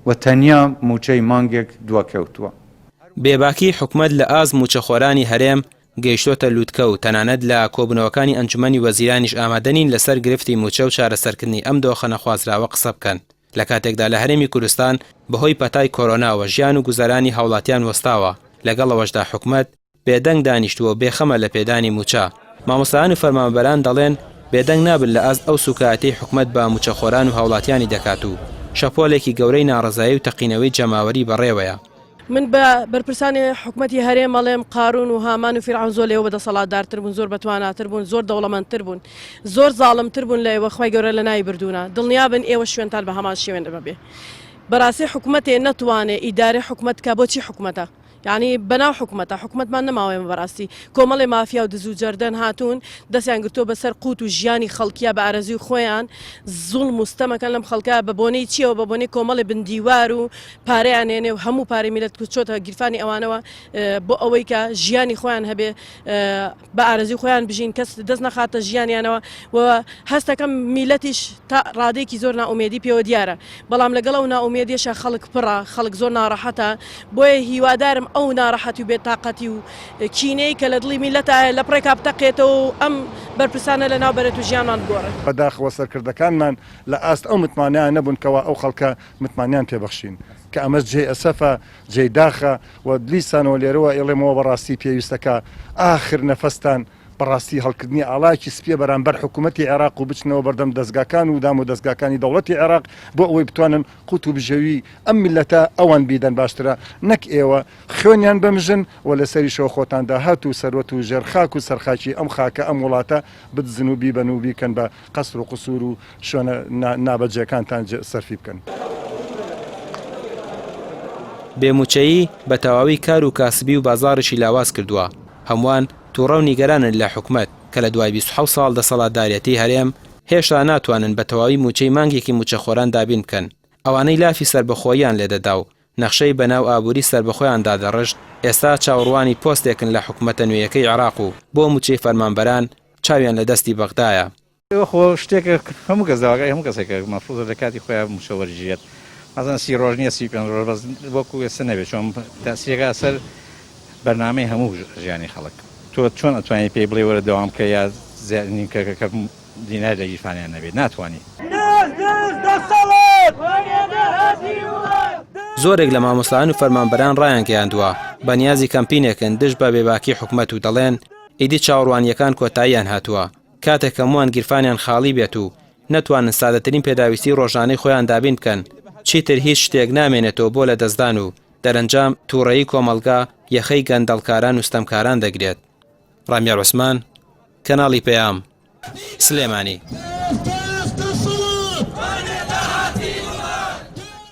و تەنیا مووچەی مانگێک دواکەوتووە. بێباکی حکومەت لە ئاست مووچەخۆرانی هەرێم گەیشتۆتە لوتکە و تەنانەت لە کۆبوونەوەکانی ئەنجومەنی وەزیرانیش ئامادە نین لەسەر گرفتی مووچە و چارەسەرکردنی ئەم دۆخە نەخوازراوە قسە بکەن لە کاتێکدا لە هەرێمی کوردستان بەهۆی پەتای کۆرۆناوە ژیان و گوزەرانی هاوڵاتیان وەستاوە لەگەڵ ئەوەشدا حکومەت بێدەنگ دانیشتووە و بێخەمە لە پێدانی مووچە. مامۆستایان و فەرمانبەران دەڵێن، بێدەنگ نابن لە ئاست ئەو سووکایەتیەی حکومەت بە مووچەخۆران و هاوڵاتیانی دەکات و شەپۆلێکی گەورەی ناڕەزایی و تەقینەوەی جەماوەری بەڕێوەیە. من بە بەرپرسانی حکومەتی هەرێم ئەڵێم قارون و هامان و فیرعەون زۆر لە ئێوە بەدەسەڵاتدارتر بوون، زۆر بەتواناتر بوون، زۆر دەوڵەمەندتر بوون، زۆر زاڵمتر بوون لە ئێوە، خوای گەورە لەناوی بردوونە، دڵنیابن ئێوە شوێنتان بە هەمان شێوێن ئەبێ. بەڕاستی حکومەتێ نەتوانێ ئیدارەی حکومەت بکا بۆچی حکومەتە؟ یانی بەناو حکومەتە حکومەتمان نەماوە ئێمە بەڕاستی کۆمەڵێ مافیا و دز و جەردەن هاتوون دەستیان گرتووە بەسەر قوت و ژیانی خەڵکیە بە ئارەزوی خۆیان زوڵم و ستەمەکەن لەم خەڵکە بە بۆنەی چیەوە بە بۆنەی کۆمەڵێ بندیوار و پارەیان هێنێ و هەموو پارەی میلەت چۆتە گیرفانی ئەوانەوە بۆ ئەوەی کە ژیانی خۆیان هەبێ بە ئارەزوی خۆیان بژین کەس دەست نەخاتە ژیانیانەوە و هەستەکەم میلەتیش تا ڕادەیەکی زۆر نائومێدی پێوە دیارە بەڵام لەگەڵ ئەو نائومێدیەشە خەڵک پڕە خەڵک زۆر ناڕەحەتە بۆیە هیوادارم ئەو ناڕەحەتی و بێتاقەتی و کینەی کە لە دڵی میلەتایە لە پڕێکا بتەقێتەوە و ئەم بەرپرسانە لەناو بەرێت و ژیانمان بگۆڕێت. بەداخەوە سەرکردەکانمان لە ئاست ئەو متمانەیان نەبوون کەوا ئەو خەڵکە متمانەیان پێ بەخشین کە ئەمەش جێی ئەسەفە جێی داخە و دیسانەوە لێرەوە ئەیڵێمەوە بەڕاستی پێویستە کە ئاخر نەفەستان بەڕاستی هەڵکردنی ئاڵایەکی سپیە بەرامبەر حکوومەتی عێراق و بچنەوە بەردەم دەزگاکان و دام و دەزگاکانی دەوڵەتی عێراق بۆ ئەوەی بتوانن قوت و بژێوی ئەم میللەتە ئەوان بیدەن باشترە نەک ئێوە خوێنیان بمژن و لەسەریشەوە خۆتان داهات و سەروەت و ژێر خاک و سەرخاکی ئەم خاکە ئەم وڵاتە بدزن و بیبەن و بیکەن بە قەسر و قسوور و شوێنە نابەجێکانتان سەرفی بکەن. بێ مووچەیی بە تەواوی کار و کاسبی و بازاڕیشی لاواز کردووە، هەمووان توڕە و نیگەرانن لە حکومەت کە لە دوای 27 ساڵ دەسەڵاتدارێتی هەرێم هێشتا ناتوانن بە تەواوی مووچەی مانگێکی مووچەخۆران دابین بکەن، ئەوانەی لافی سەربەخۆییان لێدەدا و نەخشەی بەناو ئابووری سەربەخۆیان دادەڕشت، ئێستا چاوەڕوانی پۆستێکن لە حکومەتە نوێیەکەی عێراق و بۆ مووچەی فەرمانبەران چاویان لە دەستی بەغدایە. ئەوە خۆ شتێکە هەموو کەس داواکاری هەموو کەسێکە مەفروزە لە کاتی خۆیان مووچە وەرگیرێت مەسەلەن 30 ڕۆژ نییە 35 ڕۆژ بەس وەکو ئێستا نەبێت چۆن تەسیرەکە سەر بەرنامەی هەموو ژیانی خەڵک تۆ چۆن ئەتوانی پێی بڵێ وەرە دەوام بکە یا زیاد کە کە دینار لە گیرفانیان نەبێت ناتوانی. زۆرێک لە مامۆستایان و فەرمانبەران ڕایانگەیاندووە، بەنیازی کەمپینێکن دژ بە بێباکی حکومەت و دەڵێن، ئیدی چاوەڕوانییەکان کۆتاییان هاتووە، کاتێک هەمووان گیرفانیان خاڵی بێت و نەتوانن سادەترین پێداویستی ڕۆژانەی خۆیان دابین بکەن، چیتر هیچ شتێک نامێنێتەوە بۆ لەدەستدان و دەرەنجام تووڕەیی کۆمەڵگا یەخەی گەندەڵکاران و ستەمکاران دەگرێت. ڕامیار عوسمان، کەناڵی پەیام، سلێمانی.